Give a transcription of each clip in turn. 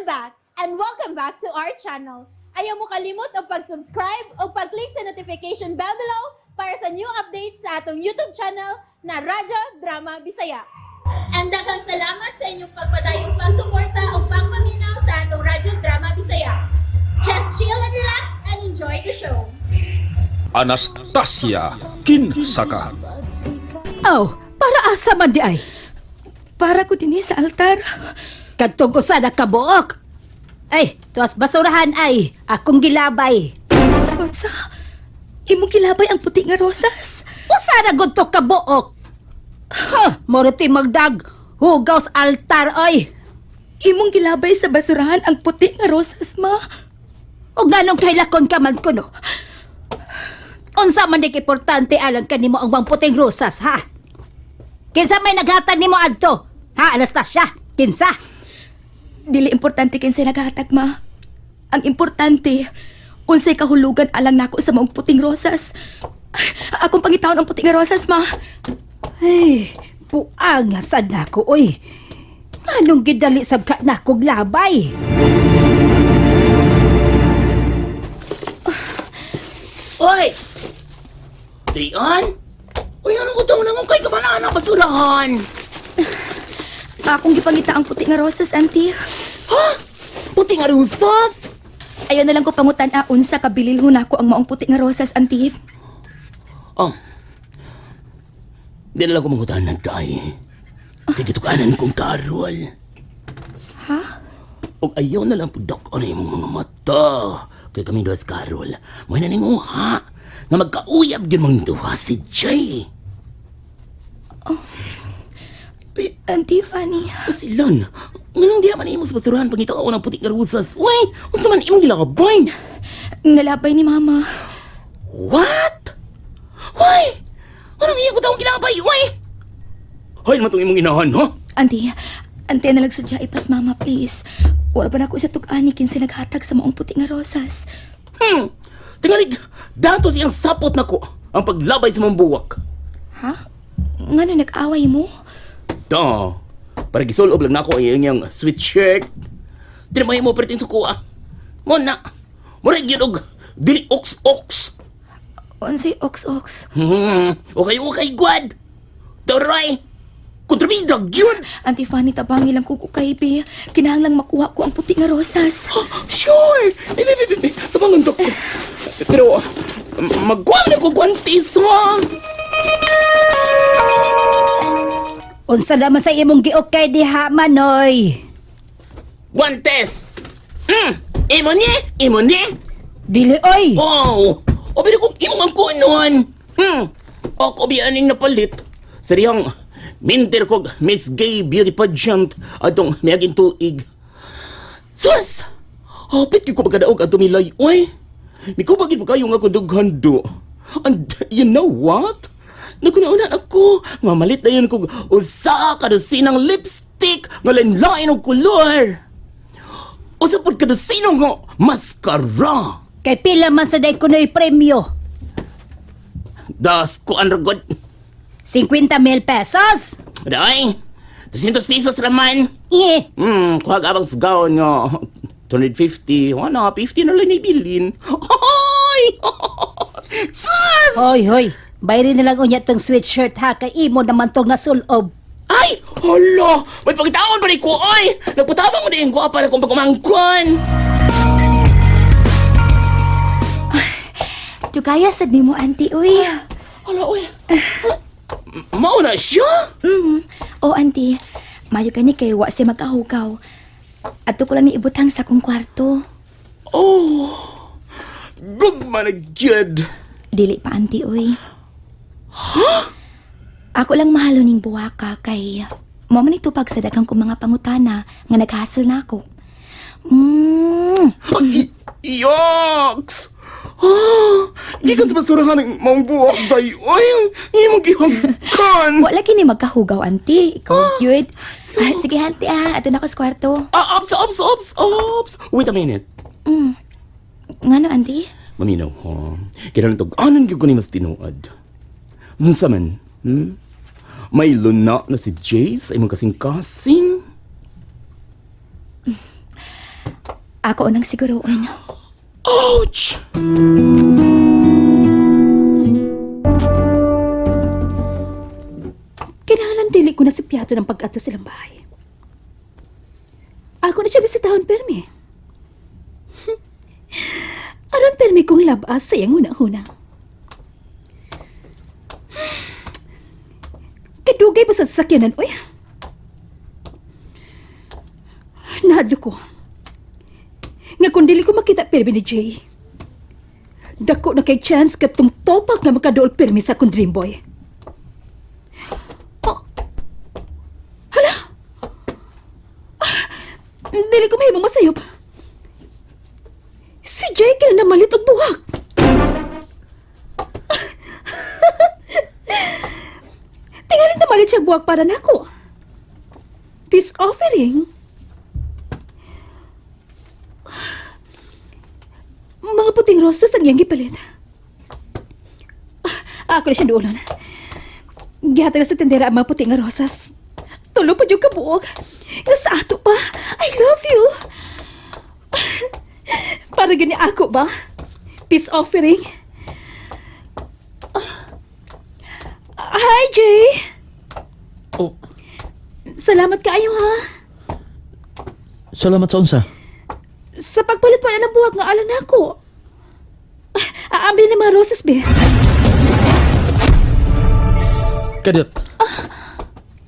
I'm back and welcome back to our channel. Ayaw mo kalimot og pag-subscribe o pag-click sa notification bell below para sa new updates sa atong YouTube channel na Radyo Drama Bisaya. And daghang salamat sa inyong pagpadayong pagsuporta o pagpaminaw sa atong Radyo Drama Bisaya. Just chill and relax and enjoy the show. Anastasia, kinsa ka? Aw, para asa man diay? Para ko dinhi sa altar. Kadtong usa na kabuok. Ay, tuas basurahan ay akong gilabay. Unsa? Imong gilabay ang puti nga rosas? Usa na gud to kabuok. Ha, moro ti magdag hugaw sa altar oy. Imong gilabay sa basurahan ang puti nga rosas, ma. O nganong kahilakon ka man kuno? Unsa man di importante alang kanimo ang bang puting rosas, ha? Kinsa may naghatag nimo adto? Ha, Anastasia? Kinsa? Dili importante kinsay naghatag, ma. Ang importante, unsay kahulugan alang nako sa maong puting rosas. Akong pangitaon ang puti nga rosas, ma. Ay, buang nga sad nako oy. Nganong gidali sab ka nakog labay? Oy! Leon? Uy, anong utaw na kay ka ba na anak basurahan? Akong gipangita ang puti nga rosas, auntie. Ha? Puti nga rusas? Ayaw na lang ko pangutan a unsa kabililhon nako ang maong puti nga rosas, auntie. Oh. Di na lang ko mangutan ng day. Kay gitukanan kong karol. Ha? Og ayaw na lang pudak ano imong mga mata. Kay kami duha sa Karol. Mo na ning uha. Nga magkauyab gyud mong duha si Jay. Oh. Ay, Auntie Fanny. Silan, nganong diha man imo sa basurahan pangita ako ng puti nga rusas? Uy, unsa man imong gilakabay? Nalabay ni mama. What? Uy! Anong iya ko taong gilabay? Uy! Hoy, naman tong imong inahan, ha? Auntie, auntie na lang sudya ipas mama, please. Wala pa na ako sa tug-ani kinsa naghatag sa maong puti nga rosas. Tingalig, dato siyang sapot nako ang paglabay sa mong buwak. Ha? Ngano nag-away mo? Da, para gisulob lang nako ang iyang sweatshirt. Di na mo perting suko, ah. Mo na, murag yun og dili ox-ox. Unsay ox-ox. Okay, okay, gwad. Taray! Kontrabida, gyud! Auntie Fanny, tabangi lang ko kay be. Kinahanglang makuha ko ang puti nga rosas. Sure! Be, be, be, be. Tabangan ko. Pero, magkuha na ko guantes, ha? Unsa naman sa imong giukay diha manoy? Guantes! Imo ni? Imo ni? Dili oy. Oh! O, pero kung imo ang kunon. Ako biyaning napalit. Seriyang, minter kog Miss Gay Beauty Pageant atong miaging tuig. Sus! Hapit ko pagkadaog at tumilay. Uy! Mikubagin mo kayo nga kung dughan do. And you know what? Nagkunauna ako. Mamalit na yun kog usa ka dosinang lipstick nga lain-lain og kolor. Usa pud ka dosinang nga mascara. Kay pila man sa day kunoy premyo? Das kuan ra god. 50 mil pesos. Day, 300 pesos raman. Eh, Kuha ka abang sugaon nga 250, wala, 50 na lang ibilin. Hoy! Sus! Hoy, hoy. Bayrin na lang unya tong sweatshirt ha kay imo naman tong nasulob. Ay! Hala! May pagkitaon pa rin ko, oy! Nagpatabang ko din ko para kung pagkumangkon! Tugaya sad nimo, auntie, uy. Hala, oy! Hala, mao na siya? O, auntie, mayo gani kay wa siya magkahugaw. Adto ko lang ni ibutang sa akong kwarto. Oh! Gugma na gyud! Dili pa, auntie, uy. Ako lang mahalo ning buwaka kay mo man itupag sa daghang kong mga pangutana nga naghassle na ako. Ay, yucks! Ah, gikan sa basurahan ang maong buwak, day. Oy, imong gihagkan! Wala gini magkahugaw, auntie. Ikaw cute. Ah, sige, auntie, ah. Ato na ako sa kwarto. Ah, ops, ops, ops, ops! Wait a minute. Ngano, auntie? Maminaw, ha? Kailangan tog, anon gyud ko ni mas tinuod. Unsa man? May luna na si Jace sa imong kasing-kasing? Ako unang siguruin. Ouch! Kinahanglan dili ko na si Piato ng pag-ato silang bahay. Ako na siya bisitahon permi. Aron permi kong labas sa iyang huna-huna. Kadugay pa sa sasakyanan, oy. Nahadlo ko. Nga kung dili ko makita permi ni Jay, dako na kay chance katong topak nga makaduol permi sa akong dream boy. Oh. Hala! Ah, dili ko mahimong masayop. Si Jay kaya namalit og buhak. Tingalin namalit siya buhak para nako. Peace offering. Mga puting rosas ang iyang gipalit. Ah, ako na siya duolon. Gihatag na sa tendera ang mga puti nga rosas. Tulo pa yung kabuok. Nga sa ato pa. I love you. Para gani ako ba? Peace offering. Hi, Jay. Oh, Salamat kaayo ha. salamat sa unsa. Sa pagpalit pa na ng buhak nga alang nako. Aambil ni mga rosas, be. Kadiyot.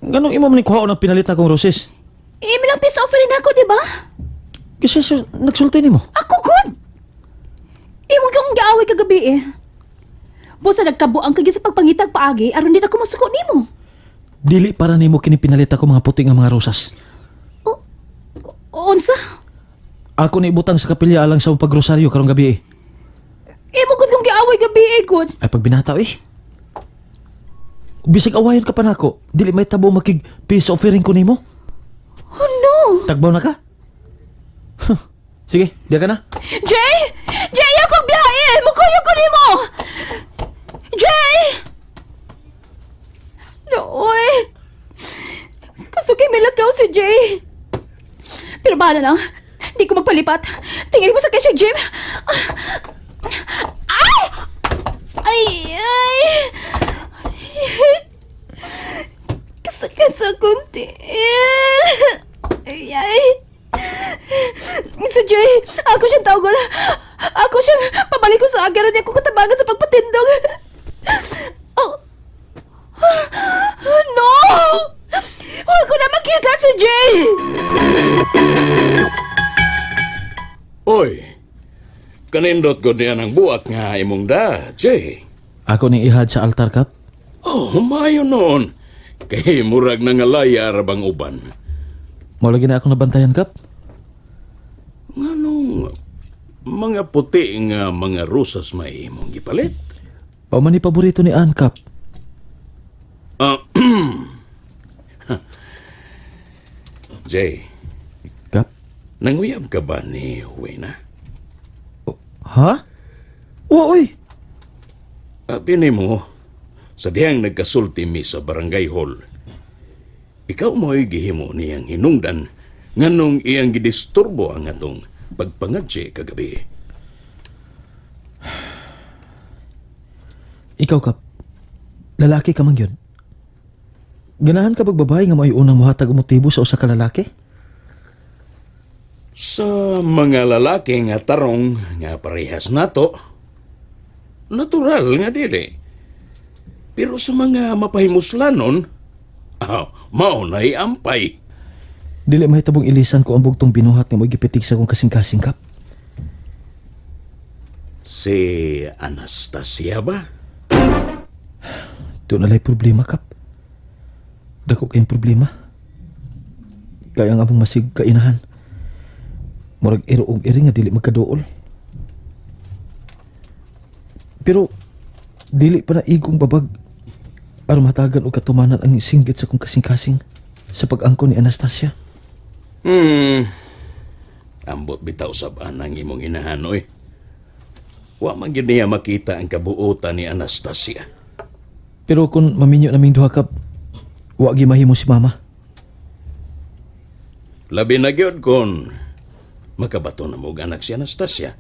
Ganong imo man ni kuhaon ang pinalit na kong roses? Imo lang peace offering nako, di ba? Kasi sa nagsulti nimo. Ako gun! Imo kang gaaway kagabi eh. Busa nagkabuang kagyo sa pagpangitag paagi aron din ako masuko nimo. Dili para nimo kini pinalit ako mga puti nga mga rosas. Unsa? Ako ni ibutang sa kapilya alang sa pagrosaryo karong gabi eh. Imo gud kong giaway gabi eh gud. Ay pagbinata eh. Bisag awayon ka pa nako, dili may tabo makig peace offering ko nimo. Oh no. Tagbaw na ka? Huh. Sige, diya ka na. Jay! Jay, ako biyahe! Mukuyo ko nimo! Jay! Nooy! Kasuki may lakaw si Jay. Pero bahala na. Di ko magpalipat. Tingin mo sa kay siya, Jim. Ay! Ay! Ay! Kasakit sa akong tiil. Ay, ay. Si Jay, ako siyang tawagon. Ako siyang pabalik ko sa agero niya ko katabangan sa pagpatindog. Oh. No! Huwag ko na makita si Jay! Oy, kanindot ko diyan ang buak nga imong da, Jay. Ako ni ihad sa altar kap. Oh, humayo noon. Kay murag nangalaya rabang uban. Mao lagi na ako nabantayan kap. Nganong mga puti nga mga rosas may imong gipalit? Pao man ni paborito ni Ann kap. Ah, Jay, Kap? nanguyab ka ba ni Wena? Oh, ha? Wa oy. Abi nimo, sa dihang nagkasulti mi sa barangay hall, ikaw mo'y gihimo niyang hinungdan nganong iyang gidisturbo ang atong pagpangadye kagabi. Ikaw, Kap. Lalaki ka man yun. Ganahan ka bag babae nga may unang muhatag og motibo sa usa ka lalaki? Sa mga lalaki nga tarong nga parehas nato, natural nga dili. Pero sa mga mapahimuslanon, mao na'y ampay. Dili mahitabong ilisan ko ang bugtong binuhat nga mo'y gipitig sa akong kasing-kasing, Kap. Si Anastasia ba? Doon nala'y problema, Kap. Dako kayong problema. Kaya ang among masig kainahan. Murag iro og iri nga dili magkaduol. Pero dili pa na igong babag aron matagan og katumanan ang singgit sa akong kasing-kasing sa pag-angko ni Anastasia. Ambot bitaw sab anang imong inahan oy. Wa man gyud niya makita ang kabuotan ni Anastasia. Pero kung maminyo naming duha kap, wa gi mahimo si mama. Labi na gyud kon Makabato na mo og anak si Anastasia.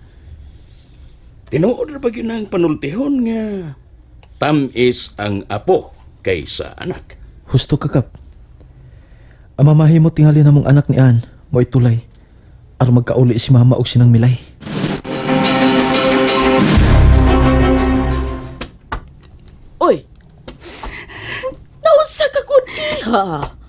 Tinuod ra ba gyud ang panultihon nga tamis ang apo kaysa anak. Husto ka, Kap. Ang mamahimo tingali na mong anak ni Ann, mo'y tulay. Aron magkauli si mama og sinang milay. Uy! Naunsa ka kun iha?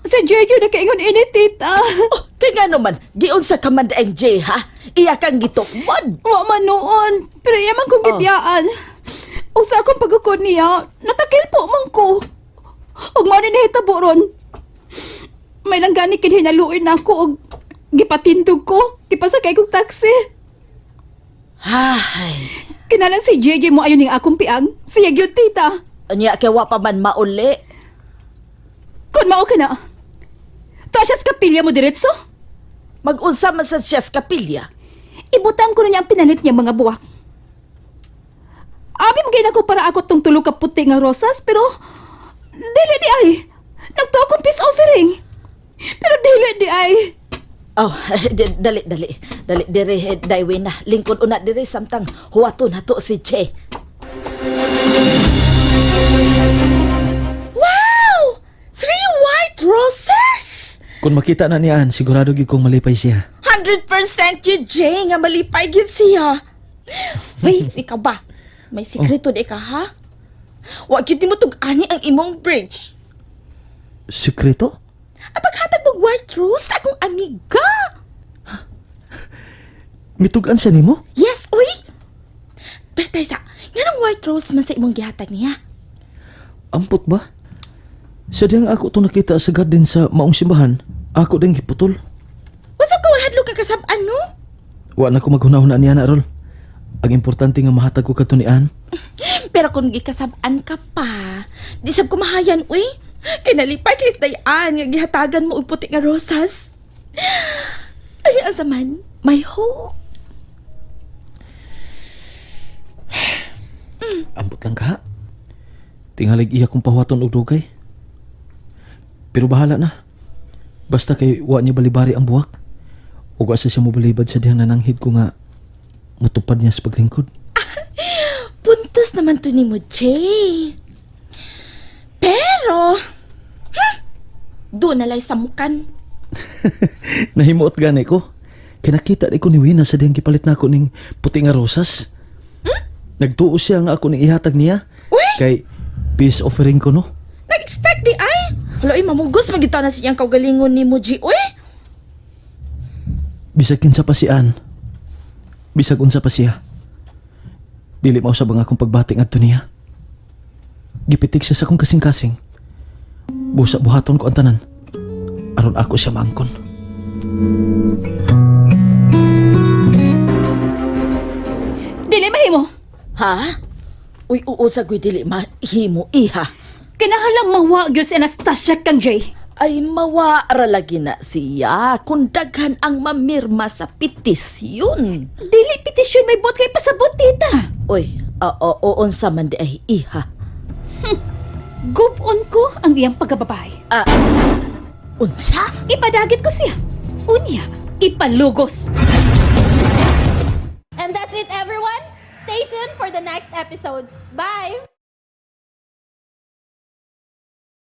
Sa Jay yun nakaingon ini, tita. Oh, kay nga naman, giunsa ka man daeng Jay, ha? Iya kang gitukmod. Wa man noon. Pero iya man kong Oh. gibiyaan. Ug sa akong pagukod niya, natakil po man ko. Ug mao ni nahitabo ron. May lang gani kinhinaluoy na ako og gipatindog ko, gipasakay kog taxi. Hay. Kinalan si JJ mo ayon ning akong piang. Siya gyud, tita. Unya kay wa pa man mauli. Kun mao ka na. Tuwa siya sa kapilya mo diretso. Mag-unsa man sa siya sa kapilya. Ibutang ko na niya ang pinalit niya mga buwak. Abi magay na ko para ako tong tulo ka puti nga rosas, pero dili di ay. Nagtuo kong peace offering. Pero dili di ay. Oh, dali, dali. Dali, dire, eh, daywe na. Lingkod una dire, samtang huwato na to si Jay. Wow! Three white roses! Kung makita na ni Ann, sigurado gyud kong malipay siya. 100% yun, Jay, nga malipay gyud siya. Wait, ikaw ba? May sikreto di ka, ha? Wa gyud nimo tug-ani ang imong bridge. Sikreto? Ang paghatag mong white rose sa akong amiga. Mitugan siya nimo? Yes, uy! Pero taysa, nganong white rose man sa imong gihatag niya? Ampot ba? Sa diyang ako to nakita sa garden sa maong simbahan, ako din giputol. Wasa ko hadlo ka kasab-an, no? Wa na ko maghuna-huna niya na rol. Ang importante nga mahatag ko kadto ni Ann. Pero kung gikasab-an ka pa, di sab kumahayan, uy. Kay nalipay kay dayan nga gihatagan mo og puti nga rosas. Ay, asa man, may hope. Ambot lang ka. Ha? Tingalig iya kong pahuwaton og dugay. Pero bahala na. Basta kay wa niya balibari ang buwak. Ug asa siya mobalibad sa dihang nananghid ko nga mutupad niya sa paglingkod. Puntos naman to ni mo, Jay. Pero, doon nalay samukan. Nahimuot gani ko. Kinakita di ko ni Wina sa dihang gipalit na ako ning puti nga rosas. Nagtuo siya nga ako ning ihatag niya. Uy! Kay peace offering ko no. Nag-expect di ay. Hala, ay, mamugos magitaw na siyang kaugalingon ni mo, Jay. Uy! Bisag kinsa pa si Ann. Bisag unsa pa siya. Dili mausab ang akong pagbati ngadto niya. Gipitik siya sa akong kasing-kasing. Busa buhaton ko ang tanan. Aron ako siya maangkon. Dili mahimo. Ha? Uy, oo sa ko'y dili mahimo, iha. Kinahalang mawa gyud si Anastasia kang Jay. Ay, mawa ra lagi na siya kung daghan ang mamirma sa petisyon. Dili petisyon may bot kay pasabot, tita. Uy, oo, oo, unsa man di ay iha. Gubon ko ang iyang pagkababae. Unsa? Ipadagit ko siya. Unya, ipalugos. And that's it, everyone. Stay tuned for the next episodes. Bye!